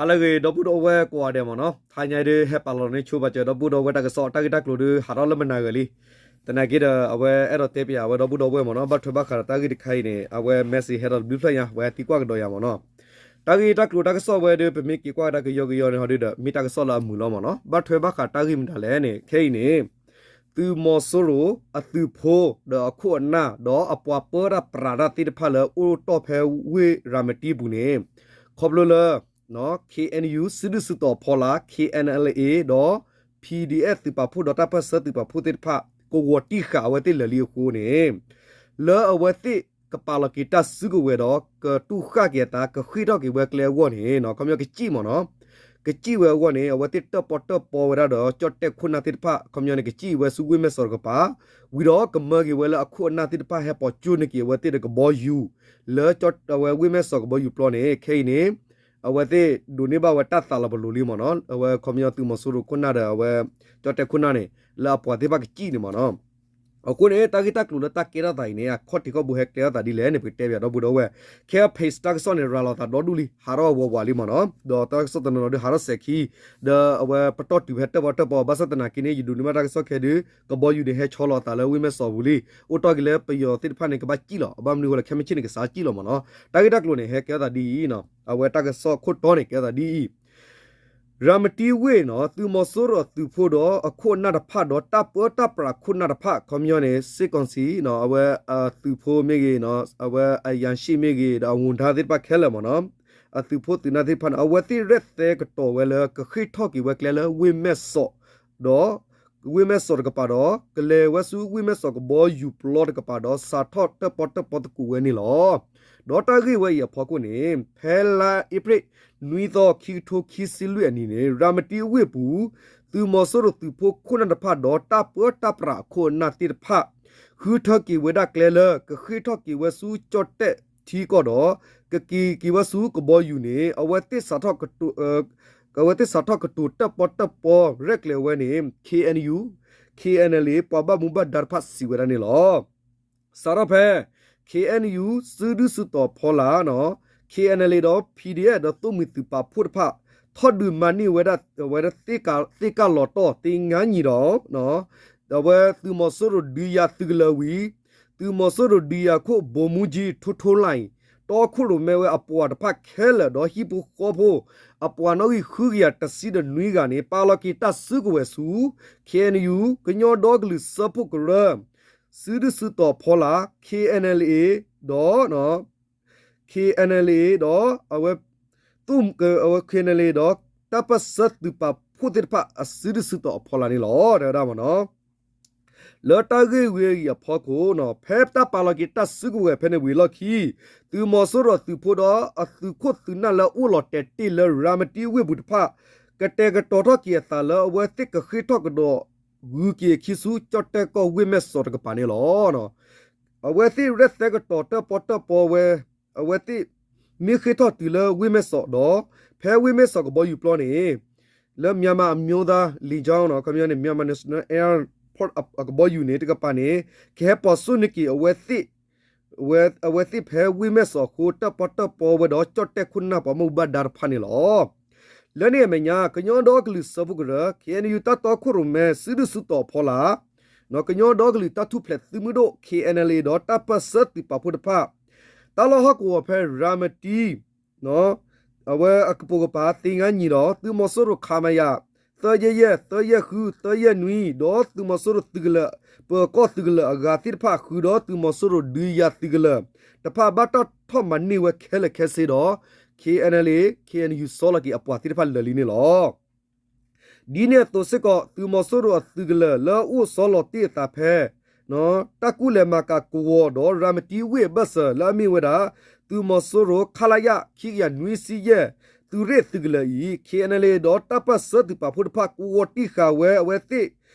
ဟါလၢအဂ့ၤ ဒီပုၢ်ဒီဝဲၢ်ကိးဂၤဒဲးမ့ၢ်နီၤ, တဟါညါအံၤဒုး ဟဲပာ်လီၤန့ၢ်ဆိပာ်စၢၤ ဒီပုၢ်ဒီဝဲၢ်တၢ်ကစီၣ် တၢ်ဂ့ၢ်တၢ်ကျိၤဒုး ဟးထီၣ်လၢမနၤဂၤလံ. သနာ်က့ဒီး အဝဲအဲၣ်ဒိးတဲပၠးဝဲဒီပုၢ်ဒီဝဲၢ်မ့ၢ်နီၤ, ဘၣ်ထွဲဘၣ်ဃးဒီးတၢ်ဂ့ၢ်တခါအံၤန့ၣ် အဝဲ message ဟဲဒီးတဘျုးဖျၢၣ်ညါ ပှၤဟဲသံကွၢ်ကဒီးယၤမ့ၢ်နီၤ. တၢ်ဂ့ၢ်တၢ်ကျိၤတၢ်ကစီၣ်ဝဲဒုး ပမ့ၢ်က့ၤကွၢ်ကဒါကယီကယီန့ၣ်ဟီဒုးဒီး မ့ၢ်တၢ်ကစီၣ်လၢအမုာ်လီၤမ့ၢ်နီၤ. ဘၣ်ထွဲဘၣ်ဃးတၢ်ဂ့ၢ်မတၤလဲၣ်န့ၣ် ခဲအံၤန့ၣ် သုးမီၤစိရိၤအသုးဖိ ဒီးအခိၣ်အနၢ် ဒီးအပှၤပၢတၢ်ပြးတၢ်သ့ၣ်တဖၣ်လၢအိၣ်တီၢ်ဖဲဝ့ၢ်ရၤမတံအပူၤန့ၣ် ခီဖျိလၢ KNU စုဒုၣ်စုတီၤဖီလာ် KNLA ဒီး PDF သုးပာ်ဖှိၣ်ဒီးတၢ်ပၢၢ်ဆၢသုးပာ်ဖှိၣ်သ့ၣ်တဖၣ် ကဝီၤတံၢ်ဃာ်အဝဲသ့ၣ်လၢာ်လံအဃိန့ၣ် လၢအဝဲသ့ၣ်ကပာ်လီၤက့ၤတၢ်စုကဝဲၤဒီး ကတူၢ်ဃာ်က့ၤအသး ကဃ့ၢ်ထီၣ်က့ၤဝဲကျဲအဂီၢ်န့ၣ် ခီပညီကစံၣ်မ့ၢ်နီၤ, ကစံၣ်ဝဲအဂီၢ်န့ၣ် အဝဲသ့ၣ်တၢၣ်ပီၣ်တၢၣ်ပီဝဲဒၣ်ဒီး ကၠီၣ်တဲၣ်ခိၣ်နၢ်သ့ၣ်တဖၣ် ခီပညီန့ၣ် ကစံၣ်ဝဲဆူဝ့ၢ်မဲၢ်စီးတကပၤ, ဝံၤဒီးကမၢက့ၤဝဲလၢအခိၣ်အနၢ်သ့ၣ်တဖၣ် ဟဲပိာ်ကၠိန့ၢ်က့ၤအဝဲသ့ၣ်ဒီးကဘီယူၤ လၢအဝဲဝ့ၢ်မဲၢ်စီးကဘီယူၤပျီန့ၣ် ခဲအံၤန့ၣ် အဝဲသ့ၣ်ဒိးန့ၢ်ဘၣ်ဝဲတၢ်သးလီၤပလိာ်လံမ့ၢ်နီၤ, အဝဲခီပညီသုးမီၤစိရိၤခိၣ်နၢ်ဒီးအဝဲ ကၠီၣ်တဲၣ်ခိၣ်နၢ်န့ၣ် လၢအပှၤသ့ၣ်တဖၣ်ကစံၣ်န့ၣ်မ့ၢ်နီၤ. အဃိန့ၣ် တၢ်ဂ့ၢ်တၢ်ကျိၤလၢတၢ်ကဲထီၣ်သးအံၤန့ၣ် အခီၣ်ထံးခီၣ်ဘိဟဲကျဲထီၣ်သးဒ်လဲၣ်န့ၣ် ပကတဲပၠးဒီပုၢ်ဒီဝဲၢ်, ခဲအံၤ page တၢ်ကစီၣ်န့ၣ် ရၤလီၤသးဒီဒူၣ်လံ ဟးထီၣ်ဝးဝးလံမ့ၢ်နီၤ, ဒီးတၢ်ကစီၣ်တနီၤနီၤဒုးဟးထီၣ်စဲးခံ ဒီးအဝဲပတီၢ်တုၤဖဲတၢၣ်ပီၣ်တၢၣ်ပီ ဘၣ်ဆၣ်သနာ်က့န့ၣ် ယဒိးန့ၢ်ဘၣ်တၢ်ကစီၣ်ခဲဒုး ကဘီယူၤန့ၣ် ဟဲဆီလီၤအသးလၢဝ့ၢ်မဲၢ်စီးပူၤလံ, အိၣ်တီၢ်က့ၤလၢပယီၤသ့ၣ်တဖၣ်န့ၣ် ကဘၣ်စံၣ်လီၤ, အဘၣ်မနုၤအဃိလဲၣ် ခဲမုၢ်ဆ့ၣ်န့ၣ် ကစးစံၣ်လီၤမ့ၢ်နီၤ. တၢ်ဂ့ၢ်တၢ်ကျိၤန့ၣ် ဟဲကဲထီၣ်သးဒ်အံၤ, အဝဲတၢ်ကစီၣ်ခိၣ်တီန့ၣ် ကဲထီၣ်သးဒ်အံၤ ရၤမတံဝ့ၢ်နီၤ, သုးမီၤစိရိၤအသုးဖိဒီးအခိၣ်အနၢ်တဖၣ်ဒီး တၢ်ပၢတၢ်ပြးခိၣ်နၢ်တဖၣ် ခီပညီန့ၣ် စစ်ကောင်စီ အဝဲအသုးဖိမ့ၢ်ဂ့ၤ, အဝဲအရာရှိမ့ၢ်ဂ့ၤ ဒီးအဝန်ထမ်းသ့ၣ်တဖၣ်ခဲလၢာ်မ့ၢ်နီၤ, အသုးဖိသုးနၢ်သ့ၣ်တဖၣ်န့ၣ် အဝဲသ့ၣ်ရဲၣ်သဲကတီၤဝဲလၢ ကဃ့ၢ်ထီၣ်က့ၤဝဲကျဲလၢဝ့ၢ်မဲၢ်စီး ဒီး ဝ့ၢ်မဲၢ်စီးတကပၤဒီး ကလဲၤဝဲဆူဝ့ၢ်မဲၢ်စီးကဘီယူၤပျီတကပၤဒီး စးထီၣ်တၢၣ်ပီၣ်တၢၣ်ပီသကိးဝဲန့ၣ်လီၤ. ဒီးတၢ်ဂ့ၢ်ဝဲအံၤအဖီခိၣ်န့ၣ် ဖဲလါအ့ဖြ့ၣ် နွံသီ ခံကထိခံဆံလွံၢ်အနံၤန့ၣ် ရၤမတံဝ့ၢ်ပူၤ သုးမီၤစိရိၤသုးဖိခိၣ်နၢ်တဖၣ်ဒီး တၢ်ပၢတၢ်ပြးအခိၣ်အနၢ်သ့ၣ်တဖၣ် ဃုထၢက့ၤဝဲဒၣ်ကျဲလၢ ကဃ့ၢ်ထီၣ်က့ၤဝဲဆူကၠီၣ်တဲၣ်ထံကီၢ်ဒီး ကက့ၤက့ၤဝဲဆူကဘီယူၤန့ၣ် အဝဲသ့ၣ်စးထီၣ်ကတိၤ အဝဲသ့ၣ်စးထီၣ်ကတိၤတၢၣ်ပီၣ်တၢၣ်ပီရဲၣ်ကျဲၤဝဲန့ၣ် KNU, KNLA ပှၤဘၣ်မူဘၣ်ဒါတဖၣ်စံးဝဲဒၣ်န့ၣ်လီၤ. စးထီၣ်ဖဲ KNU စုဒုၣ်စုတီၤဖီလာ် KNLA ဒီး PDF ဒီးသိၣ်မှံၤသုးပာ်ဖှိၣ်တဖၣ် ထီၣ်ဒုးမၤန့ၢ်ဝဲဒၣ် အဝဲသ့ၣ်ကၢ်လီၤတီၢ်သ့ၣ်ငါနံၤဒီး အဝဲသုးမီၤစိရိၤဒုးယၤသုးကလၢၤဝံၤ သုးမီၤစိရိၤဒုးယၤခိၣ် ဗိုလ်မှူးကြီး ထွန်းထွန်းလှိုင် တီခိၣ်ရိၣ်မဲဝဲအပှၤတဖၣ်ခဲလၢာ်ဒီးဟံၣ်ဖိဃီဖိ အပှၤနီၣ်ဂံၢ်ဃုကယၤတဆံဒီးနွံဂၤန့ၣ် ပာ်လီၤက့ၤတၢ်စုကဝဲၤဆူ KNU ကညီဒီကလုာ်စၢဖှိၣ်ကရၢ စုဒုၣ်စုတီၤဖီလာ် KNLA ဒီး KNLA ဒီး အဝဲ သိၣ် အဝဲ KNLA ဒီး တၢ်ပၢၢ်ဆၢသုးပာ်ဖှိၣ်သ့ၣ်တဖၣ်အစုဒုၣ်စုတီၤအဖီလာ်န့ၣ်လီၤ တဲဝဲဒၣ်မ့ၢ်နီၤ. လၢတၢ်ဂ့ၢ်ဝဲအံၤအဖီခိၣ် ဖဲတၢ်ပာ်လီၤက့ၤတၢ်စုကဝဲၤဖဲန့ၣ်ဝံၤအလီၢ်ခံ သုးမီၤစိရိၤသုးဖိဒီးအသုးခိၣ်သုးနၢ်လၢအအိၣ်လီၤတဲာ်တ့ၢ်လၢရၤမတံဝ့ၢ်ပူၤတဖၣ် ကတဲာ်ကတီၤထီၣ်က့ၤအသးလၢအဝဲသ့ၣ်ကဃ့ၢ်ထီၣ်ကဒီး ဂုၤက့ၤအခံဆူကၠီၣ်တဲၣ်ကီၢ်ဝ့ၢ်မဲၢ်စီးတကပၤန့ၣ်လီၤ. အဝဲသ့ၣ်ရဲၣ်သဲကတီၤတၢၣ်ပီၣ်တၢၣ်ပီဝဲ အဝဲသ့ၣ်မ့ၢ်ဃ့ၢ်ထီၣ်တုၤလၢဝ့ၢ်မဲၢ်စီးဒီး ဖဲဝ့ၢ်မဲၢ်စီးကဘီယူၤပျီန့ၣ် လၢ မြန်မာအမျိုးသားလေကြောင်း ခီပညီန့ၣ် Myanmar National Airport အကဘီယူၤန့ၣ် တကပၤန့ၣ် ကဟဲပိာ်စိန့ၢ်က့ၤအဝဲသ့ၣ် အဝဲသ့ၣ်ဖဲဝ့ၢ်မဲၢ်စီးအဃိ တၢၣ်ပီၣ်တၢၣ်ပီဝဲဒီး ကၠီၣ်တဲၣ်ခိၣ်နၢ်ပှၤမူဘၣ်ဒါတဖၣ်န့ၣ်လီၤ. လၢန့ၣ်အမဲာ်ညါ ကညီဒီကလုာ်စၢဖှိၣ်ကရၢ KNU တၢ်တီခိၣ်ရိၣ်မဲ စုဒုၣ်စုတီၤဖီလာ် ကညီဒီကလုာ်တၢ်ထူၣ်ဖျဲးသုးမုၢ်ဒိၣ် KNLA ဒီးတၢ်ပၢၢ်ဆၢသုးပာ်ဖှိၣ်တဖၣ် တၢ်လီၢ်ဟီၣ်ကဝီၤဖဲရၤမတံ အဝဲအကပိာ်ကပၤသ့ၣ်ငါနံၤဒီး သုးမီၤစိရိၤ ခမရ သၢယဲၢ်ယဲၢ် သၢယဲၢ်ဃု သၢယဲၢ်နွံ ဒီးသုးမီၤစိရိၤသုးကလၢၤ ပၢၤကီၢ်သုးကလၢၤအဂၤသ့ၣ်တဖၣ် ဃုာ်ဒီးသုးမီၤစိရိၤဒုးယၤသုးကလၢၤတဖၣ် ဘၣ်တၢ်ထီၣ်မၤန့ၢ်ဝဲခဲလၢာ်ခဲဆ့ဒီး KNLA KNU ဆီလီၤက့ၤအပှၤသ့ၣ်တဖၣ်လၢာ်လံန့ၣ်လီၤ. ဒ်န့ၣ်အသိးစ့ၢ်ကီး သုးမီၤစိရိၤအသုးကလၢၤလၢအအိၣ်ဆီလီၤတ့ၢ်အသးဖဲ တၢ်ကူၣ်လဲၤမၤကၤကဝီၤဒီးရၤမတံဝ့ၢ်အဘၢၣ်စၢၤ လၢအမ့ၢ်ဝဲဒၣ် သုးမီၤစိရိၤ ခလရ ခံကယၤနွံဆံယဲၢ် သုးရ့ၣ်သုးကလၢၤအံၤ KNLA ဒီးတၢ်ပၢၢ်ဆၢသုးပာ်ဖှိၣ်တဖၣ် ကဝီၤတံၢ်ဃာ်ဝဲအဝဲသ့ၣ်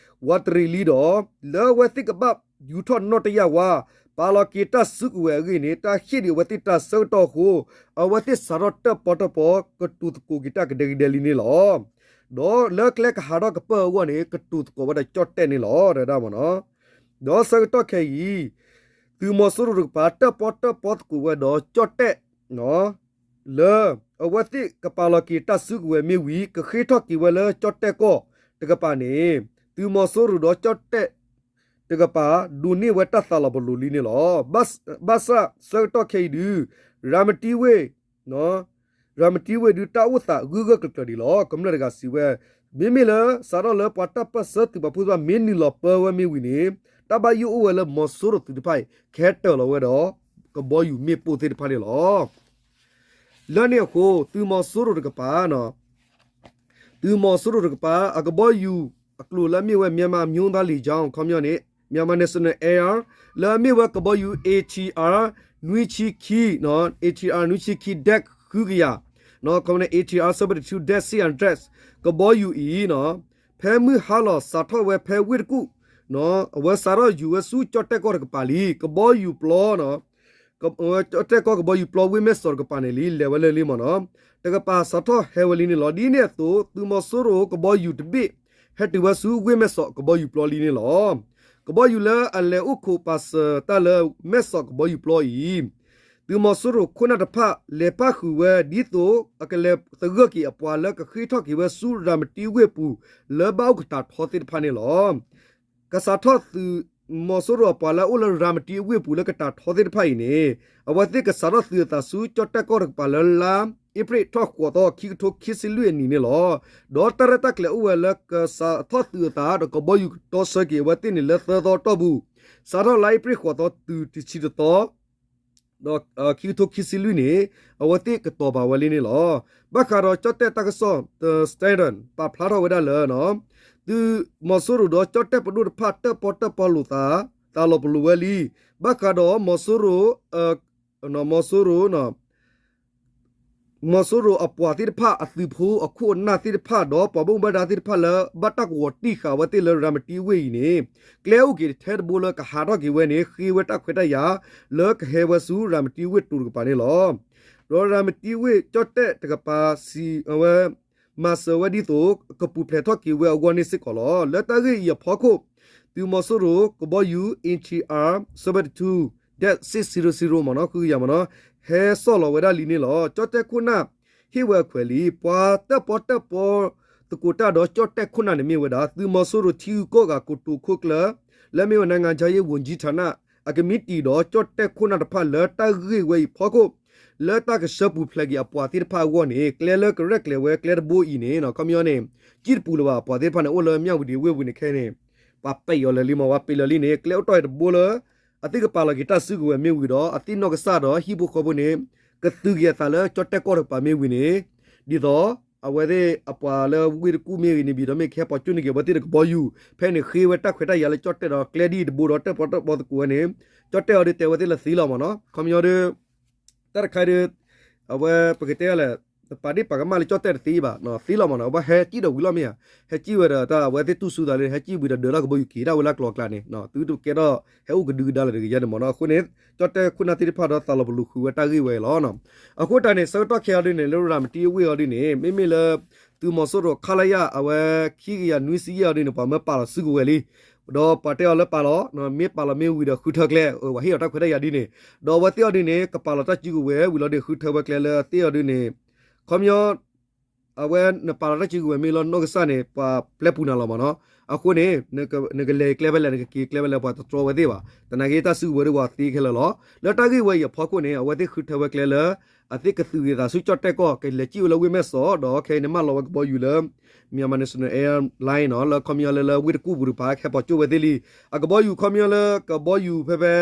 ဝးတရံးလံဒီး လၢအဝဲသ့ၣ်ကဘၣ်ယူၤထီၣ်နီၣ်တယၢ်ဝါ ပာ်လီၤက့ၤတၢ်စုကဝဲၤအဂ့ၢ်န့ၣ် တၢ်ဟ့ၣ်ဒံးအဝဲသ့ၣ်တၢ်ဆၢကတီၢ်အဃိ အဝဲသ့ၣ်စးထီၣ်တၢၣ်ပီၣ်တၢၣ်ပီ ကတိၤသကိးက့ၤတၢ်ကဒဲကဒဲလံန့ၣ်လီၤ. ဒီးလၢကျဲကဟးထီၣ်ကပၢၢ်အဂီၢ်န့ၣ် ကတိၤသကိးဝဲဒီးကၠီၣ်တဲၣ်န့ၣ်လီၤ တဲဝဲဒၣ်မ့ၢ်နီၤ. ဒီးဆၢကတီၢ်ခဲအံၤ သုးမီၤစိရိၤတကပၤ တၢၣ်ပီၣ်တၢၣ်ပီသကိးဝဲဒီးကၠီၣ်တဲၣ် လၢ အဝဲသ့ၣ်ကပာ်လီၤက့ၤတၢ်စုကဝဲၤမ့ၢ်ဝံၤ ကဃ့ထီၣ်က့ၤဝဲလၢကၠီၣ်တဲၣ်ကီၢ်တကပၤန့ၣ် သုးမီၤစိရိၤဒီးကၠီၣ်တဲၣ်တကပၤ ဒိးန့ၢ်ဝဲတၢ်သးလီၤပလိာ်လံန့ၣ်လီၤ. ဘၣ်ဆၣ်ဆၢကတီၢ်ခဲအံၤဒုး ရၤမတံဝ့ၢ် ရၤမတံဝ့ၢ်ဒုးတၢ်အိၣ်သးဂုၢ်ဂၢ်ကျၢၤကျၢၤဒံးလီၤ. ကမျၢၢ်တဂၤစံးဝဲ မ့မ့ၢ်လၢစးထီၣ်လၢပှၤတၢ်ပၢၢ်ဆၢသုးပာ်ဖှိၣ်သ့ၣ်တဖၣ် မ့ၢ်နုာ်လီၤပၢဝဲမ့ၢ်ဝံၤန့ၣ် တၢ်ဘၣ်ယိၣ်အိၣ်ဝဲလၢမီၤစိရိၤသုးတဖၣ်အံၤ ကဟဲတၢၤလီၤဝဲဒီး ကဘီယူၤမ့ၣ်ပိၢ်သ့ၣ်တဖၣ်န့ၣ်လီၤ. လၢန့ၣ်အဃိ သုးမီၤစိရိၤတကပၤ သုးမီၤစိရိၤတကပၤ အကဘီယူၤအကျိၤလၢအမ့ၢ်ဝဲ Myanmar မျိုးသားလေကြောင်း ခီပညီန့ၣ် Myanmar National Air လၢအမ့ၢ်ဝဲကဘီယူၤ ATR နွံဆံခံ ATR နွံဆံခံ dash ဃုကယၤ ခီပညီ ATR seventy-two dash six hundred ကဘီယူၤအံၤ ဖဲမုၢ်ဟါလီၤစးထီၣ်ဝဲဖဲဝ့ၢ်တကူၣ် အဝဲစးထီၣ်ယူၤဝဲဆူကၠီၣ်တဲၣ်ကီၢ်တကပၤလံ ကဘီယူၤပျီ ကၠီၣ်တဲၣ်ကီၢ်ကဘီယူၤပျီဝ့ၢ်မဲၢ်စီးတကပၤန့ၣ်လံ လဲၤဝဲလၢလံမ့ၢ်နီၤ တကပၤစးထီၣ်ဟဲဝဲလံန့ၣ်လီၤ. ဒ်န့ၣ်အသိး သုးမီၤစိရိၤကဘီယူၤတဘ့ၣ် ဟဲတုၤဝဲဆူဝ့ၢ်မဲၢ်စီးကဘီယူၤပျီလံန့ၣ်လီၤ. ကဘီယူၤလၢအလဲၤအိၣ်ခိးပာ်စၢၤတၢ်လၢမဲၢ်စီးကဘီယူၤပျီအံၤ သုးမီၤစိရိၤခိၣ်နၢ်တဖၣ် လဲၤပၣ်ဃုာ်ဝဲဒ်သိး အကလဲၤသဂၢၢ်က့ၤအပှၤလၢကဃ့ထီၣ်က့ၤဝဲဆူရၤမတံဝ့ၢ်ပူၤ လၢဘၣ်အိၣ်ကတၢ်ထီသ့ၣ်တဖၣ်န့ၣ်လီၤ. ကစးထီၣ်သုးမီၤစိရိၤအပှၤလၢအအိၣ်လၢရၤမတံဝ့ၢ်ပူၤလၢကတၢ်ထီသ့ၣ်တဖၣ်အံၤန့ၣ် အဝဲသ့ၣ်ကစးထီၣ်သုးအသးဆူကၠီၣ်တဲၣ်ကီၢ်တကပၤလၢလါအ့ဖြ့ၣ်ထီၣ်ဃိးသီ ခံကထိခံဆံလွံၢ်အနံၤန့ၣ်လီၤ. ဒီးတၢ်ရဲၣ်တၢ်ကျဲၤအိၣ်ဝဲလၢကစးထီၣ်သုးအသးဒီးကဘီယူၤကတီဆၢက့ၤအဝဲသ့ၣ်န့ၣ်လၢသၢသီတီၢ်ပူၤ စးထီၣ်လါအ့ဖြ့ၣ်ဃိးသီတုၤတဆံတသီ ဒီးခံကထိခံဆံလွံၢ်န့ၣ် အဝဲသ့ၣ်ကတီၤပာ်ဝဲလံန့ၣ်လီၤ. ဘၣ်ဃးဒီးကၠီၣ်တဲၣ်တၢ်ကစီၣ် The Standard ပာ်ဖျါထီၣ်ဝဲဒၣ်လၢ သုးမီၤစိရိၤဒီးကၠီၣ်တဲၣ်ပဒိၣ်တဖၣ်တၢၣ်ပီၣ်တၢၣ်ပီလိာ်သး သးလီၤပလိာ်ဝဲလံ. ဘၣ်ဃးဒီးမီၤစိရိၤ မီၤစိရိၤ မီၤစိရိၤအပှၤသ့ၣ်တဖၣ် အသုးဖိအခိၣ်အနၢ်သ့ၣ်တဖၣ် ဒီးပှၤဘၣ်မူဘၣ်ဒါသ့ၣ်တဖၣ်လၢ ဘၣ်တၢ်ကဝီၤတံၢ်ဃာ်ဝဲသ့ၣ်လၢရၤမတံဝ့ၢ်အံၤန့ၣ် ကျဲအိၣ်က့ၤထဲတဘိလၢကဟးထီၣ်က့ၤဝဲန့ၣ် ဃ့ဝဲတၢ်ခွဲးတၢ်ယာ် လၢကဟဲဝဲဆူရၤမတံဝ့ၢ်တိၤတကပၤန့ၣ်လီၤ. ဒီးရၤမတံဝ့ၢ်ကၠီၣ်တဲၣ်တကပၤစံးဝဲ မၤစၢၤဝဲဒ်သိး ကပူၤဖျဲးထီၣ်က့ၤဝဲအဂီၢ်န့ၣ်စ့ၢ်ကီးလီၤ. လၢတၢ်ဂ့ၢ်အံၤအဖီခိၣ် သုးမီၤစိရိၤကဘီယူၤ A T R seventy-two dash six zero zero မ့ၢ်နီၤ ဃုကယၤမ့ၢ်နီၤ ဟဲစိာ်လီၤဝဲဒၣ်လံန့ၣ်လီၤ. ကၠီၣ်တဲၣ်ခိၣ်နၢ်ဟ့ၣ်ဝဲအခွဲးလံ ပှၤတၢၣ်ပီၣ်တၢၣ်ပီသကိးတၢ်ဒီးကၠီၣ်တဲၣ်ခိၣ်နၢ်န့ၣ်မ့ၢ်ဝဲဒၣ် သုးမီၤစိရိၤထံဂုၤကီၢ်ဂၤကိတိာ်ခိၣ်ကျၢၢ် လၢမ့ၢ်ဝဲ နိုင်ငံခြားရေးဝန်ကြီးဌာန အကမံးတံာ်ဒီးကၠီၣ်တဲၣ်ခိၣ်နၢ်တဖၣ်လၢတၢ်ဂ့ၢ်ဝဲအံၤဖီခိၣ် လၢတၢ်ကဆှၢပူၤဖျဲးက့ၤအပှၤသ့ၣ်တဖၣ်အဂီၢ်န့ၣ် ကျဲလၢကရဲၣ်ကျဲၤဝဲကျဲတဘိအံၤန့ၣ် ခီပညီန့ၣ် ကံၣ်တပူၤလၢၤဘၣ် အပှၤသ့ၣ်တဖၣ်န့ၣ် အိၣ်လၢမၠၣ်ဝတံၤဝ့ၢ်ပူၤန့ၣ်ခဲအံၤန့ၣ် ပှၤပဲာ်ယီၤလၢာ်လံမ့ၢ် ပှၤပဲာ်လီၤလံန့ၣ် ကျဲအိၣ်တီၢ်အံၤတဘိလၢ အသ့ၣ်ကပာ်လီၤက့ၤတၢ်စုကဝဲၤမ့ၢ်ဝံၤဒီး အသ့ၣ်နီၢ်ကစၢ်ဒီးဟံၣ်ဖိဃီဖိန့ၣ် ကသုးက့ၤအသးလၢကၠီၣ်တဲၣ်ကီၢ်တကပၤမ့ၢ်ဝံၤန့ၣ် ဒ်သိး အဝဲသ့ၣ်အပှၤလၢဝ့ၢ်တကူၣ်မ့ၢ်ဂ့ၤန့ၣ် ဘံၤဒီးမ့ၢ်ကဟဲပိာ်ကၠိန့ၢ်က့ၤအဝဲသ့ၣ်ဒီးကဘီယူၤ ဖဲန့ၣ်ဃ့ဝဲတၢ်ခွဲးတၢ်ယာ်လၢကၠီၣ်တဲၣ်ဒီးကျဲဒ်အံၤတဘိဒီးတၢၣ်ပီၣ်တၢၣ်ပီသကိးဝဲန့ၣ် ကၠီၣ်တဲၣ်အီၤဒုးတဲဝဲသ့ၣ်လၢသ့လီၤမ့ၢ်နီၤ ခီပညီဒုး တၢ်တခါဒုး အဝဲပကတဲလဲၣ် ပာ်ဒ့ၣ်ပာ်ကမၣ်လၢကၠီၣ်တဲၣ်တသ့ဘၣ် သ့လီၤမ့ၢ်နီၤ အဝဲဟဲကံၣ်ဒီးဝံၤလီၤမ့ၢ်ဧါ ဟဲကံၣ်ဝဲဒီးတၢ်အဝဲသ့ၣ်တူၢ်ဆူသးလၢဟဲကံၣ်ဝံၤဒီးဒၢးထီၣ်ကဘီယူၤက့ၤဒၣ်ဝဲလၢကျိၤအကျါန့ၣ် သုတကဲထီၣ်ဟဲအိၣ်ကဒုကဒါလၢၤတဂ့ၤယါန့ၣ်မ့ၢ်နီၤ အဃိန့ၣ် ကၠီၣ်တဲၣ်ခိၣ်နၢ်သ့ၣ်တဖၣ်ဒီးသးလီၤပလိာ်ဃုာ်ဝဲတၢ်ဂ့ၢ်ဝဲအံၤလီၤ အဃိတၢ်န့ၣ် ဆၢကတီၢ်ခဲအံၤဒ်န့ၣ် လၢရၤမတံအဝ့ၢ်အီၤဒ်န့ၣ် မ့မ့ၢ်လၢ သုးမီၤစိရိၤ ခလရ အဝဲခံကယၤနွံဆံယဲၢ်အီၤဒ်န့ၣ် ပှၤမၢပာ်လီၤစုကဝဲၤလံ ဒီးပှၤတဲအီၤလၢပာ်လီၤ မ့ၢ်ပာ်လီၤမ့ၢ်ဝံၤဒီးဃုထၢကျဲ ပှၤဟ့ၣ်အီၤတၢ်ခွဲးတၢ်ယာ်ဒ်န့ၣ် ဒီးအဝဲသ့ၣ်အီၤဒ်န့ၣ် ကပာ်လီၤတၢ်စုကဝဲၤဝံၤလီၤဒ်ဃုထၢဝဲကျဲလၢအသ့ၣ်အီၤဒ်န့ၣ် ခီပညီ အဝဲနပာ်လီၤတၢ်စုကဝဲၤမ့ၢ်လီၤနီၢ်ကစၢ်န့ၣ် ပှၤပျဲပူၤနၤလီၤမ့ၢ်နီၤ အဃိန့ၣ် နကလဲၤကျဲဖဲလဲၣ် နကက့ၤကျဲဖဲလဲၣ် ပှၤတတြီဝဲသ့ၣ်ဘၣ် သနာ်က့တၢ်စုကဝဲၤဒ်ပှၤသ့ခဲလၢာ်လီၤ လၢတၢ်ဂ့ၢ်ဝဲအံၤအဖီခိၣ်န့ၣ် အဝဲသ့ၣ်ဃုထၢဝဲကျဲလၢ အသ့ၣ်ကသုးက့ၤသးဆူကၠီၣ်တဲၣ်ကီၢ် ကလဲၤကံၣ်ဝဲလၢဝ့ၢ်မဲၢ်စီး ဒီးခဲအံၤန့ၣ်မၢလီၤဝဲကဘီယူၤလၢ Myanmar National Airline နီၤ လၢခီပညီလၢလၢဝ့ၢ်တကူၣ်ပူၤတကပၤ ဟဲပိာ်ကၠိဝဲသ့ၣ်လံ အကဘီယူၤခီပညီလၢကဘီယူၤဖဲဖဲ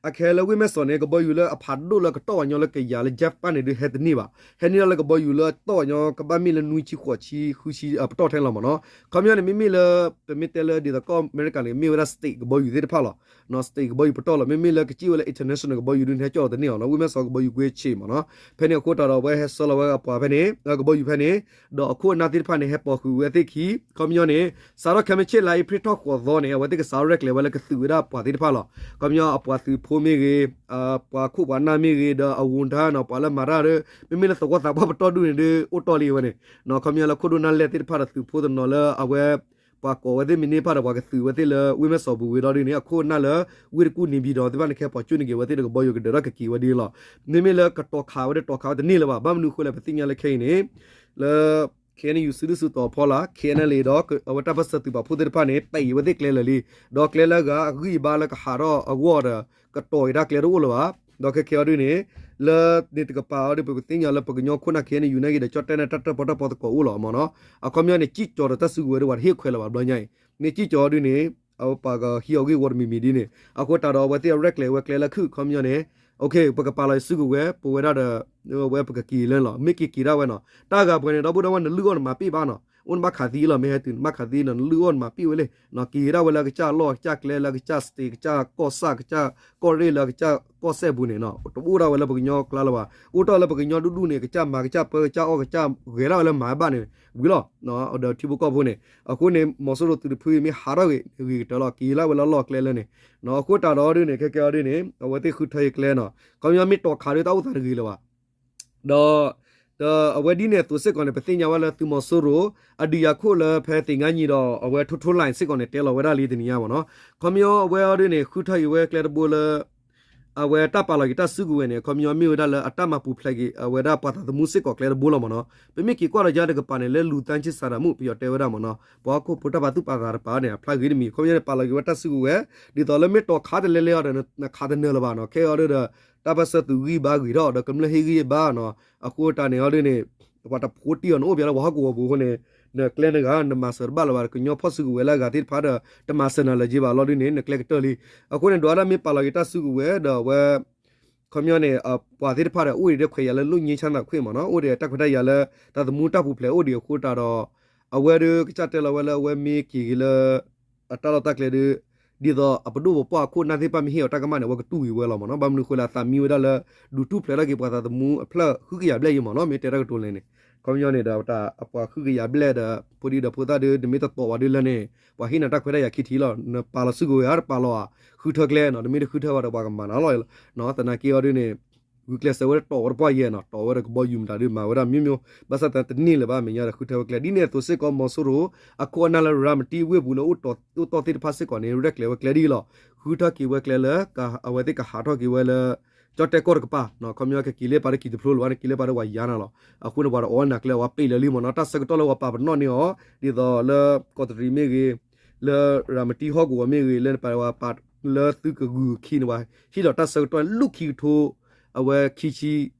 အခဲလၢဝ့ၢ်မဲၢ်စီးန့ၣ် ကဘီယူၤလၢအဖးဒိၣ်လၢကတီၢ်ဝဲညီလၢကယၤလၢ jet ပၣ်န့ၣ်ဒုးဟဲတန့ၢ်ဘၣ် ဟဲန့ၢ်ဒၣ်လၢကဘီယူၤလၢတီၢ်ဝဲညီကဘၣ်မ့ၢ်လၢနွံဆံဃိးဆံဃုဆံအပတီၢ်ထဲလီၤမ့ၢ်နီၤ ခီပညီန့ၣ် မ့မ့ၢ်လၢ ပမ့ၢ်တဲလၢဒ်သိးကီၢ်အမဲရကၤန့ၣ် မ့ၢ်ဝဲဒၣ် state ကဘီယူၤသ့ၣ်တဖၣ်လီၤ state ကဘီယူၤပတီၢ်လီၤ မ့မ့ၢ်လၢကစံၣ်ဝဲလၢ international ကဘီယူၤဒုးန့ၣ် ဟဲကၠီၣ်လီၤတန့ၢ်အီၤနီၤ ဝ့ၢ်မဲၢ်စီးကဘီယူၤကွ့ဆ့မ့ၢ်နီၤ ဖဲန့ၣ်အဃိတၢ်ဒီးအဝဲဟဲဆှၢလီၤဝဲအပှၤဖဲန့ၣ် ကဘီယူၤဖဲန့ၣ် ဒီးအခိၣ်အနၢ်သ့ၣ်တဖၣ်န့ၣ် ဟဲပိာ်ဃုာ်ဝဲသ့ၣ်ခံ ခီပညီန့ၣ် စးထီၣ်ခဲမုၢ်ဆ့ၣ်လါအ့ဖြ့ၣ်ထီၣ်ဃိးသီန့ၣ် အဝဲသ့ၣ်ကစးရဲၣ်ကျဲၤဝဲလၢကသုးဝဲဒၣ်ပှၤသ့ၣ်တဖၣ်လီၤ ခီပညီအပှၤသုးဖိမ့ၢ်ဂ့ၤ ပှၤခိၣ်ပှၤနၢ်မ့ၢ်ဂ့ၤ ဒီးအဝူၤထါနီၤ ပှၤလၢမၤတၢ်ဒီး မ့မ့ၢ်လၢသဝီသးပှၢ်ပတီၢ်ဒူၣ်န့ၣ်ဒုး အိၣ်တီၢ်လံဝဲန့ၣ် ခီပညီလၢခိၣ်ဒိၣ်နၢ်လဲၢ်သ့ၣ်တဖၣ်ဒီးသုးဖိတနီၤလၢအဝဲ ပ ပှၤကိးဝဲသ့ၣ်မ့ၢ်န့ၢ်ဖၣ်ဒီး ပှၤကသုးဝဲသ့ၣ်လၢဝ့ၢ်မဲၢ်စီၤပူၤဝံၤဒီးဒ်န့ၣ် အခိၣ်အနၢ်လၢ ဝ့ၢ်တကူၣ် နေပြည်တော် သ့ၣ်တဖၣ်န့ၣ် ခဲပှၤကၠိန့ၢ်က့ၤဝဲသ့ၣ်ဒီး ကဘီယူၤကဒၢးထီၣ်ကက့ၤဝဲဒ်လီၤ. မ့မ့ၢ်လၢကတီၤခးဝဲဒီး တီၤခးဝဲတန့ၢ်လၢၤဘၣ်. ဘၣ်မနုၤအဃိလဲၣ် ပသ့ၣ်ညါလၢခဲအံၤန့ၣ် လၢ KNU စုဒုၣ်စုတီၤဖီလာ် KNLA ဒီး အဝဲတၢ်ပၢၢ်ဆၢသုးပာ်ဖှိၣ်သ့ၣ်တဖၣ်န့ၣ် ပဲာ်အံၤဝဲသ့ၣ်ကျဲလၢာ်လံ, ဒီးကျဲလၢအဂံၢ်အဘါလၢကဟးထီၣ်အဂီၢ်ဒီး ကတီၤက့ၤတၢ်ကျဲတအိၣ်လၢၤဘၣ်. ဒီးခဲခဲအံၤဒ်န့ၣ် လၢန့ၣ်တကပၤအံၤဒီး ပကသ့ၣ်ညါလၢပကညီခိၣ်နၢ် KNU နာ်က့ဒီး ကၠီၣ်တဲၣ်န့ၣ် တၢ်တၢၣ်ပီၣ်တၢၣ်ပီသကိးအိၣ်လီၤမ့ၢ်နီၤ. အခီပညီန့ၣ် စံၣ်ကၠီၤဒီးတၢ်စုကဝဲၤဒီး ပှၤတဟ့ၣ်ခွဲးလၢၤဘၣ်ဘျီညါအံၤ, မ့ၢ်စံၣ်ကၠီၤဒ်န့ၣ် အဝဲပှၤကဟံးအီၤဂ့ၢ်ဝီတမံၤမံၤဒ်န့ၣ် အဃိသတးဒီး အဝဲသ့ၣ်အရဲၣ်ကျဲၤဝဲကျဲလၢခုၣ် အခီပညီန့ၣ် ပကပာ်လီၤယစုကဝဲၤ ပဝဲဒၣ်ဒီး ဝဲပကက့ၤလၢန့ၣ်လီၤ. မ့ၢ်က့ၤက့ၤဒၣ်ဝဲနီၤ တၢ်ဂၤပှဲၤန့ၣ် ဒီပုၢ်ဒီဝဲၢ် နလုၢ်အီၣ်နမၤပ့ၢ်ဘၣ်နီၤ. အိၣ်နဘၣ်ခးသံလီၤ မ့ၢ်ဟဲတုၤနဘၣ်ခးသံနီၤ နလုၢ်အီၣ်နမၤပ့ၢ်ဝဲလံနီၤ. က့ၤဒၣ်ဝဲလၢကစၢ်လီၢ် ကစၢ်ကျဲ လၢကစၢ် state ကစၢ်ကီၢ်ဆၣ် ကစၢ်ကီၢ်ရ့ၣ် လၢကစၢ်ကီၢ်စဲၣ်ပူၤန့ၣ်နီၤ တအိၣ်ဒၣ်ဝဲလၢပကညီကျါလၢၤဘၣ်. အိၣ်တ့ၢ်လၢပကညီဒူၣ်ဒူၣ်န့ၣ် ကစၢ်မၤကစၢ်ပၢ ကစၢ်အီၣ်ကစၢ်ဂဲၤဒၣ်ဝဲလၢမၤဘၣ်န့ၣ်ဝံၤလီၤ. ဒီးထံဖိကီၢ်ဖိန့ၣ် အဃိန့ၣ် မီၤစိရိၤသုးတဖုအံၤမ့ၢ်ဟးထီၣ်ဂ့ၤ ဂ့ၤကတၢၢ်လီၤ က့ၤလၢဝဲလၢလီၢ်ကျဲလၢန့ၣ် အဃိသတးဒီးဒ်န့ၣ် ခဲကဲအီၤဒ်န့ၣ် အဝဲသ့ၣ်ဃုထၢယကျဲနီၤ ခီပညီမ့ၢ်တီၤခးဒီးတၢ်အိၣ်သးတဂ့ၤလၢၤဘၣ်. ဒီး ဒီးအဝဲဒ်န့ၣ်အသိးစ့ၢ်ကီးန့ၣ် ပသ့ၣ်ညါဝဲလၢသုးမီၤစိရိၤ အဒုးယၤခိၣ်လၢဖဲသ့ၣ်ငါညံဒီး အဝဲထိထိလၢစ့ၢ်ကီးန့ၣ် တဲလီၤဝဲဒၣ်လံတနံၤညါမ့ၢ်နီၤ. ခီပညီအဝဲအီၤဒ်န့ၣ် ဃုထၢက့ၤဝဲကျဲတဘိလၢ အဝဲတၢ်ပာ်လီၤက့ၤတၢ်စုကဝဲၤန့ၣ် ခီပညီမ့ၢ်ဝဲဒၣ်လၢအတၢ်မၤပူၤဖျဲးက့ၤ အဝဲဒၣ်ပှၤသးသမူစ့ၢ်ကီးကျဲတဘိလီၤမ့ၢ်နီၤ. ပမ့ၢ်က့ၤကွၢ်ဒီးယါတကပၤန့ၣ် လၢလူၤသၣ်ဆံၣ်စးဒးမူး ပယီၤတဲဝဲဒၣ်မ့ၢ်နီၤ ပှၤဟီၣ်ခိၣ်ဖိတၢ်ပာ်သူၣ်ပာ်သးတကပၤန့ၣ် အဖျါဂ့ၤတမံၤ ခီပညီန့ၣ် ပာ်လီၤက့ၤဝဲတၢ်စုကဝဲၤ ဒ်သိးလၢမ့ၢ်တီၤခးတလဲလဲအီၤဒီး နခးတနၢၤလၢၤဘၣ်နီၤ. ခဲအံၤအီၤဒ်ဒီး တၢ်ပၢၢ်ဆၢသုးဂံၢ်ဘါဂ့ၤထီၣ်ဒီး ကမျၢၢ်ဟ့ၣ်ဂံၢ်ဘါနီၤ. အဃိတၢ်န့ၣ်အီၤဒ်န့ၣ် ပှၤတဖိတံၢ်အီၤ နအိၣ်ပျဲလၢပှၤဟီၣ်ကဝီၤပူၤအဃိန့ၣ် နကျဲနဂၤ နမၤစၢၤတဘၣ်လၢၤဘၣ် ကညီဖီၣ်စုကဝဲၤလၢအဂၤသ့ၣ်တဖၣ်ဒီး တမၤစၢၤနၤလၢၤက့ဘၣ်လီၤဒ်န့ၣ် နကျဲကတၢၢ်လံ. အဃိန့ၣ် ဒွးဒၣ်မ့ၢ်ပာ်လီၤက့ၤတၢ်စုကဝဲၤဒီးအဝဲ ခီပညီန့ၣ် ပှၤသ့ၣ်တဖၣ်ဒီး အိၣ်ဒံးဒီးခွဲးယာ်လၢ လွတ်ငြိမ်းချမ်းသာခွင့် မ့ၢ်နီၤ အိၣ်ဒံးတၢ်ခွဲးတၢ်ယာ်လၢ တၢ်သမူတၢ်ပူၤဖျဲးအိၣ်ဒံးအဃိတၢ်ဒီး အဝဲဒီးကစၢ်တဲလီၤဝဲလၢအဝဲမ့ၢ်က့ၤက့ၤလၢ အတၢ်လီၢ်တၢ်ကျဲဒီး ဒ်သိးအပဒိၣ်ပပှၢ်အခိၣ်အနၢ်သ့ၣ်တဖၣ်မ့ၢ်ဟ့ၣ်အီၤတၢ်ကမၣ်န့ၣ် အဝဲကတူၢ်ဝံၤဝဲလီၤမ့ၢ်နီၤ. ဘၣ်မနုၤအဃိလဲၣ် အသးမံဝဲဒၣ်လၢ ဒုးထူၣ်ဖျဲးထီၣ်က့ၤပှၤသးသမူအဖျၢၣ်ဃုကယၤဘျဲၣ်ယံၤမ့ၢ်နီၤ မ့ၢ်တဲတၢ်ကတိၤလဲၣ်န့ၣ် ခီပညီန့ၣ်ဒီး အပှၤဃုကယၤဘျဲၣ်ဒီး ဖိဒံဒီးဖိသၣ်ဒီး နမ့ၢ်တတီၤဝဲဒ်လဲၣ်န့ၣ် ပှၤဟ့ၣ်နၤတၢ်ခွဲးတၢ်ယာ်ခံထံၣ်လီၤ. နပာ်လီၤစုကဝဲၤဧါ တပာ်လီၤဧါ ဃုထၢကျဲနီၤ နမ့ၢ်တဃုထၢဘၣ်ဒီးပှၤကမၤနၤလီၤ. သနာ်က့အီၤဒ်န့ၣ် ဂုာ်ကျဲးစၢးဝဲဒၣ်တီၤဝဲတပှၢ်ယဲၢ်နီၤ တီၤဝဲဒီးကဘီယူၤမတၤဒ်မၤဝဲဒၣ် မျိုးမျိုး ဘၣ်ဆၣ်သနာ်က့တန့ၢ်လၢၤဘၣ် အမဲာ်ညါဒီးဃုထၢဝဲကျဲ ဒ်န့ၣ်အသိးစ့ၢ်ကီး မီၤစိရိၤ အခိၣ်အနၢ်လၢ ရၤမတံဝ့ၢ်ပူၤလၢ အိၣ်တီၢ်သ့ၣ်တဖၣ်စ့ၢ်ကီးန့ၣ် ရဲၣ်ကျဲၤဝဲကျဲဒ်အံၤလီၤ. ဃုထၢက့ၤဝဲကျဲလၢ အဝဲသ့ၣ်ကဟးထီၣ်က့ၤဝဲလၢ ကၠီၣ်တဲၣ်ကီၢ်တကပၤ ခီပညီကက့ၤလၢပာ်လၢကံၤတဖျိလၢၤဘၣ်န့ၣ် က့ၤလၢပာ်လၢပှၤယါနၤလီၤ. အဃိန့ၣ် ပှၤတအီၣ်နၤကျဲ ပှၤပ့ၢ်လၢာ်လံမ့ၢ်နီၤ တၢ်ဆၢကတီၢ်လၢပှၤပာ်ပနီၣ်န့ၢ်အီၤ ဒ်သိးလၢကီးတရံးမ့ၢ်ဂ့ၤ လၢရၤမတံဟီၣ်ကဝီၤမ့ၢ်ဂ့ၤ လၢပှၤပာ်လၢသုကဂုာ်ခံန့ၣ် ပှၤဟ့ၣ်လီၤတၢ်ဆၢကတီၢ်လၢခံကထိ အဝဲခံဆံ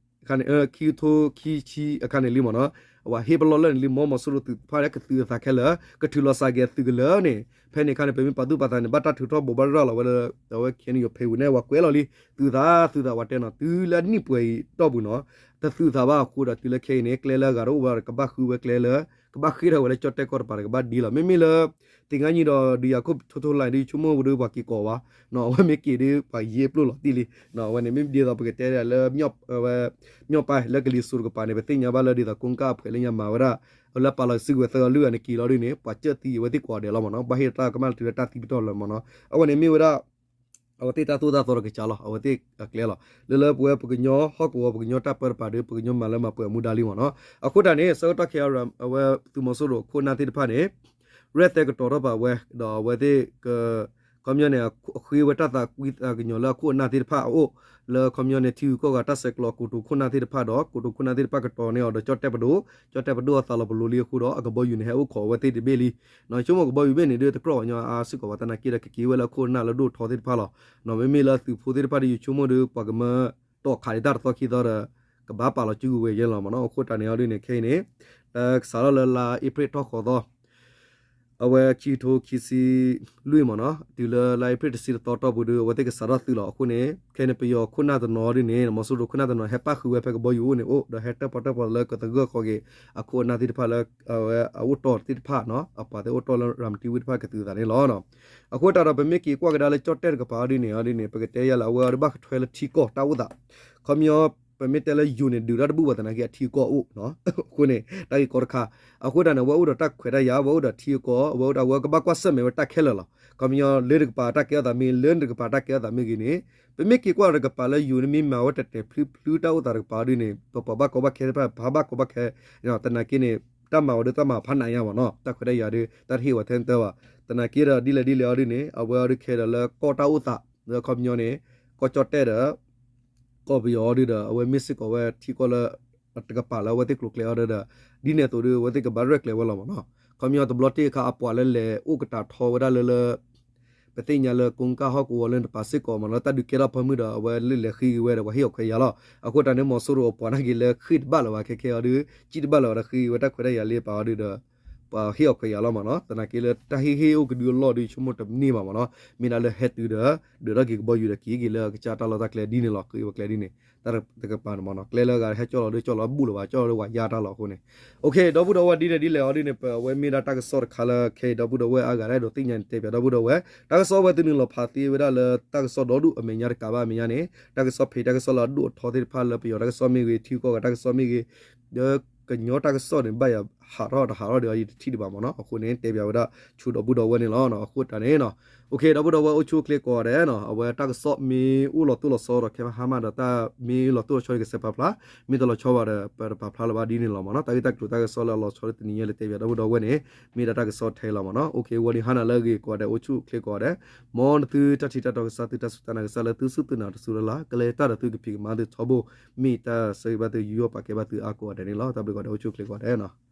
ခံကထိခံဆံအခါန့ၣ်လံမ့ၢ်နီၤ အဝဲဟ့ၣ်ပလီၢ်လၢာ်န့ၣ်လံ မီၤစိရိၤသုးတဖၣ်လၢကသုးအသးခဲလၢာ် ကထုးလီၤစှၤက့ၤအသုးကလၢာ်န့ၣ် ဖဲန့ၣ်အခါန့ၣ် ပမ့ၢ်ပာ်သူၣ်ပာ်သးန့ၣ် ဘၣ်တၢ်ထုးထီၣ်ဘိးဘၣ်ရၤလီၤဝဲလၢ အဝဲ KNU ဖဲဝံၤန့ၣ် ပှၤကွဲးလီၤလံ သုးသး သုးသး ပှၤတဲနီၤ တုၤလၢအနံၣ်ပှဲၤအံၤတီၢ်ပူၤနီၤ တသုးသးဘၣ်အဃိဒီးတုၤလၢခဲအံၤန့ၣ် ကျဲလၢအဂၤတအိၣ်ဘၣ်ဒီး ကဘၣ်ဃုဝဲကျဲလၢ ကဘၣ်ဃ့ထီၣ်ဝဲလၢကၠီၣ်တဲၣ်ကီၢ်တပၤဒီး ကဘၣ်ဒ်လီၤ မ့မ့ၢ်လၢ သ့ၣ်ငါညံဒီး ဒုးယၤခိၣ်ထိထိလါဒီး ယဆိကမိၣ်ဝဲဒီးပှၤက့ၤကိးဘၣ် အဝဲမ့ၢ်က့ၤဒီး ပှၤယ့ၢ်ပျိၢ်လီၤတံၢ်လံ အဝဲန့ၣ် မ့ၢ်ဒ်သိးပကတဲဒၣ်လၢ ဝဲ မၠီၣ်ပၢ်လၢကလံၤစိးတကပၤန့ၣ် ပသ့ၣ်ညါဘၣ်လၢဒ်သိးကိးကၣ်အဖှဲးလၢညါမၤဝဲဒၣ် လၢပာ်လီၤစုကဝဲၤသၢဂၤလွံၢ်ဂၤန့ၣ်က့ၤလီၤဒ်န့ၣ် ပှၤကၢၣ်သံအဝဲသ့ၣ်ကိးဂၤဒဲးလီၤမ့ၢ်နီၤ ဘၣ်ဟ့ၣ်တၢ်ကမၣ်တုၤလၢတၢ်သံပတီၢ်လၢမ့ၢ်နီၤ အဝဲန့ၣ်မ့ၢ်ဝဲဒၣ် အဝဲသ့ၣ်တၢ်သိၣ်တၢ်သီတကစၢ်လီၤ အဝဲသ့ၣ်အကျဲလီၤ လၢလၢပဝဲပကညီဟီၣ်ကဝီၤပကညီတၢ်ပၢတပၤဒီး ပကညီမၤလၢမၤပှဲၤအမူဒါလံမ့ၢ်နီၤ အဃိတၢ်န့ၣ် ဆၢကတီၢ်ခဲအံၤ အဝဲသုးမီၤစိရိၤအခိၣ်အနၢ်သ့ၣ်တဖၣ်န့ၣ် ရဲၣ်သဲကတီၤထီၣ်ပာ်ဝဲ ဒီးအဝဲသ့ၣ်က ခီပညီန့ၣ် အဃ့ဝဲတၢ်သးကွံသးကညီၤလၢအခိၣ်အနၢ်သ့ၣ်တဖၣ်အအိၣ် လၢခီပညီန့ၣ် ထံဂုၤကီၢ်ဂၤတၢ်ဆဲးကျိးကိတိာ်ခိၣ်နၢ်သ့ၣ်တဖၣ်ဒီး ကိတိာ်ခိၣ်နၢ်သ့ၣ်တဖၣ်ကတီၤန့ၢ်အီၤဒီးကၠီၣ်တဲၣ်ပဒိၣ် ကၠီၣ်တဲၣ်ပဒိၣ်အသးလီၤပလိာ်လံအဃိဒီး အကဘီယူၤန့ၣ် ဟဲအိၣ်ခိးအဝဲသ့ၣ်တဘ့ၣ်လံ ဆိကမိၣ်ကဘီယူၤဘ့ၣ်န့ၣ်ဒီး တကြၢးပှၤကညီအါအါစ့ၢ်ကီးဘၣ်သနာ်က့ဒီး ကက့ၤဝဲလၢအခိၣ်အနၢ်လၢဒိၣ်ထီသ့ၣ်တဖၣ်လီၤ. မ့မ့ၢ်လၢသုးဖိသ့ၣ်တဖၣ်ဒီး ယဆိကမိၣ်ဒီး ပှၤကမၢတီၣ်ခးဒံးတၢ်တသီခံသီဒီး ကဘၣ်ပာ်လီၤစုကဝဲၤယဲလီၤမ့ၢ်နီၤ. အဃိတၢ်န့ၣ်အီၤဒ်န့ၣ် ခဲအံၤန့ၣ် တၢ်ကစးထီၣ်လၢလါအ့ဖြ့ၣ်ထီၣ်ဃိးသီ အဝဲခံကထိခံဆံလွံၢ်မ့ၢ်နီၤ တုၤလၢလါအ့ဖြ့ၣ်တဆံတသီတီၢ်ပူၤဒီး အဝဲသ့ၣ်ကစးထီၣ်သုးလီၤ. အဃိန့ၣ် ခဲအံၤန့ၣ် ပယီၤခိၣ်နၢ်တနီၤဒ်န့ၣ် မီၤစိရိၤခိၣ်နၢ်တနီၤ ဟဲပၣ်ဃုာ်ဝဲဖဲကဘီယူၤအိၣ်န့ၣ်အိၣ် ဒီးဟဲတၢၣ်ပီၣ်တၢၣ်ပီလၢကသဂၢၢ်ဃီက့ၤ အခိၣ်အနၢ်သ့ၣ်တဖၣ်လၢ အဝဲအအိၣ်တီၢ်သ့ၣ်တဖၣ်နီၤ အပှၤသ့ၣ်အိၣ်တီၢ်လၢရၤမတံဝ့ၢ်တဖၣ်ကသုးသးန့ၣ်လီၤ. အဃိတၢ်ဒီး ပမ့ၢ်က့ၤကွၢ်ကဒါလၢကၠီၣ်တဲၣ်တကပၤဒ်န့ၣ်ဒ်န့ၣ် ပကတဲယၤလၢအဝဲအီၤဒီးဘၣ်ကထွဲလၢထံကီၢ်တၢ်အိၣ်သး ခီပညီ ပမ့ၢ်တဲလၢယိၤန့ၣ် ဒုးတၢ်တဘူၣ်ဘၣ်သနာ်က့အထံအကီၢ်အိၣ်နီၤ အဃိန့ၣ် တၢ်ဂ့ၢ်ကီတခါ အဃိတၢ်န့ၣ် အဝဲအိၣ်ဒီးတၢ်ခွဲးတၢ်ယာ် အဝဲအိၣ်ဒီးထံအကီၢ် အဝဲအိၣ်ဒီးအဝဲကဘၣ်ကွၢ်ဆၢၣ်မဲာ်ဝဲတၢ်ခဲလၢာ်လီၤ. ခီပညီ လၢတကပၤတၢ်ကဲထီၣ်သးမ့ၢ်ဂ့ၤ လၢတကပၤတၢ်ကဲထီၣ်သးမ့ၢ်ဂ့ၤန့ၣ် ပမ့ၢ်က့ၤကွၢ်ဒီးတကပၤလၢယိၤန့ၣ် မ့ၢ်မၤဝဲတဲာ်တဲာ်ဖျုဖျုတၢ်အိၣ်သးတကပၤဒ်န့ၣ် ပပှၤဘၣ်ကီဘၣ်ခဲတဖၣ် ပှၤဘၣ်ကီဘၣ်ခဲ သနာ်က့န့ၣ် တၢ်မၤဝဲဒၣ်တၢ်မၤဖးနးညါမ့ၢ်နီၤ, တၢ်ခွဲးတၢ်ယာ်ဒုး တၢ်တဟ့ၣ်ဝဲထဲန့ၣ်တၢ်ဘၣ်. သနာ်က့ဒီး ဒ်လဲၣ်ဒ်လဲၣ်အီၤဒုးန့ၣ် အဝဲအီၤဒုးခဲဒီးလၢကီၢ်တၢ်အိၣ်သး လၢအခီပညီန့ၣ် ကီၢ်ကၠီၣ်တဲၣ်ဒီး ကီၢ်ပယီၤအီၤဒုးဒီး အဝဲမ့ၢ်စ့ၢ်ကီးဝဲထံကီၢ်လၢ တကပၤလၢအဝဲသ့ၣ်ကျိၤကျဲအီၤဒုးဒီး ဒ်န့ၣ်အသိးဒုး အဝဲသ့ၣ်ကဘၣ်ရဲၣ်ကျဲၤဝဲလီၤမ့ၢ်နီၤ. ခီပညီတဘျီတ့ၢ်အခါ အပှၤလၢလဲၤအိၣ်ကတၢ်ထီဝဲဒၣ်လၢလၢ ပသ့ၣ်ညါလၢကိးကၢ်ဟီၣ်ကဝီၤလၢတပၤစ့ၢ်ကီးမ့ၢ်နီၤ လၢတၢ်ဒုးကဲထီၣ်ဖၢမုၢ်ဒီး အဝဲလဲၤလဲၤဃ့က့ၤဝဲဒီး ပှၤဟ့ၣ်အီၤခွဲးယာ်လီၤ. အဃိတၢ်န့ၣ် မီၤစိရိၤအပှၤနာ်က့ၤလၢဃ့ၢ်တဘၣ်လၢၤဘၣ် ခဲခဲအီၤဒုး ကံၣ်တဘၣ်လၢၤဘၣ်ဒီးဃ့က့ၤဝဲတၢ်ခွဲးတၢ်ယာ်လၢပာ်အီၤဒုးဒီး ပှၤဟ့ၣ်အီၤခွဲးယာ်လီၤမ့ၢ်နီၤ. သနာ်က့လၢတၢ်ဟ့ၣ်ဟ့ၣ်အိၣ်ကဒုအလီၢ်ဒုး ဆိကမိၣ်တမ့ၢ်ဘၣ်မ့ၢ်နီၤ. မ့ၢ်ဒၣ်လၢဟဲတုၤဒီး ဒုးထီၣ်က့ၤကဘီယူၤဒီးက့ၤက့ၤလၢအကစၢ်တၢ်လီၢ်တၢ်ကျဲဒ်န့ၣ်လီၤ. ဃ့ဝဲကျဲဒ်န့ၣ် တၢ်တကပၤန့ၣ်မ့ၢ်နီၤ ကျဲလၢအဂၤဟဲကၠီၣ်လီၤဒုး ကၠီၣ်လီၤဘူၣ်လၢၤဘၣ် ကၠီၣ်လီၤဒုးဝဲယါတၢ်လီၤအဃိန့ၣ်. အိၣ်ခ့ ဒီပုၢ်ဒီဝဲၢ် ဒ်န့ၣ်ဒ်လဲၣ်အီၤဒ်န့ၣ် ပဝဲမ့ၢ်ဒၣ်တၢ်ကစီၣ်တခါလၢခဲအံၤ ဒီပုၢ်ဒီဝဲၢ်အါဂၤဒၣ်ဒိးသ့ၣ်ညါန့ၣ် တဲပၠး ဒီပုၢ်ဒီဝဲၢ် တၢ်ကစီၣ်ဝဲသုနုာ်လီၤဖးသ့ဝဲဒၣ်လၢတၢ်ကစီၣ်ဒီဒူၣ်အမဲာ်ညါတကးဘၣ်အမဲာ်ညါန့ၣ် တၢ်ကစီၣ်ဖံး တၢ်ကစီၣ်လၢအဒိၣ်အထီသ့ၣ်တဖၣ်လၢပယီၤတၢ်ကစီၣ်မ့ၢ်ဂ့ၤ ထံကီၢ်ဂၤတၢ်ကစီၣ်မ့ၢ်ဂ့ၤ ဒီးကညီတၢ်ကစီၣ်န့ၣ် ဘၣ်ယၤဟးထီၣ်တဟးထီၣ်ဒီး ယတထံၣ်ဒံးဘၣ်မ့ၢ်နီၤ. အဃိန့ၣ် တဲပၠးဝဲဒၣ်ဆူဒီပုၢ်ဒီဝဲၢ်န့ၣ်လီၤ. အဃိတၢ်န့ၣ် အိၣ်ခ့ ဒီပုၢ်ဒီဝဲၢ် အိၣ်ဆူၣ်အိၣ်ချ့ကိးဂၤဒဲးနီၤ အဝဲတၢ်ကစီၣ်မ့ၢ်အိၣ်လီၤတိၢ်လီၤဆီဒီး ခဲမဟါမးဒီး တၢ်မ့ၢ်လီၤတိၢ်လီၤဆီဒီး ကစဲးပာ်ဖျါ, မ့ၢ်တလီၤဆီဘၣ်ဒီး ပတပာ်ဖျါလၢၤဘၣ်ဒ်န့ၣ်လီၤမ့ၢ်နီၤ. တၢ်ဂ့ၢ်တၢ်ကျိၤတၢ်ကစီၣ်လၢအလီၤဆီလၢတနံၤညါလၢတဲပၠးဒီပုၢ်ဒီဝဲၢ်န့ၣ် မ့ၢ်ဒၣ်တၢ်ကစီၣ်ထဲလီၤမ့ၢ်နီၤ. အိၣ်ခ့ ဝံၤဒံးဟါနၤလၢအဂ့ၤကိးဂၤဒဲး အိၣ်ဆူၣ်အိၣ်ချ့ကိးဂၤဒဲး မ်နသုတၢ်ထံၣ်တၢ်တီကစၢ် သုတၢ်စူၢ်တၢ်နာ်ကစၢ်လၢသုစူၢ်သုနာ်တစူၢ်လၢ်လၢ် ကလဲၤတၢ်ဒီးသုကဖံးကမၤသုထီဘိ မ့ၢ်တၢ်ဆၢဂ့ၤဘၣ်သု ယူးယီၣ်ပာ်ကဲဘၣ်သုအါကိးဂၤဒဲးန့ၣ်လီၤ. တၢ်ဘျုးကိးဂၤဒဲး အိၣ်ဆူၣ်အိၣ်ချ့ကိးဂၤဒဲးနီၤ.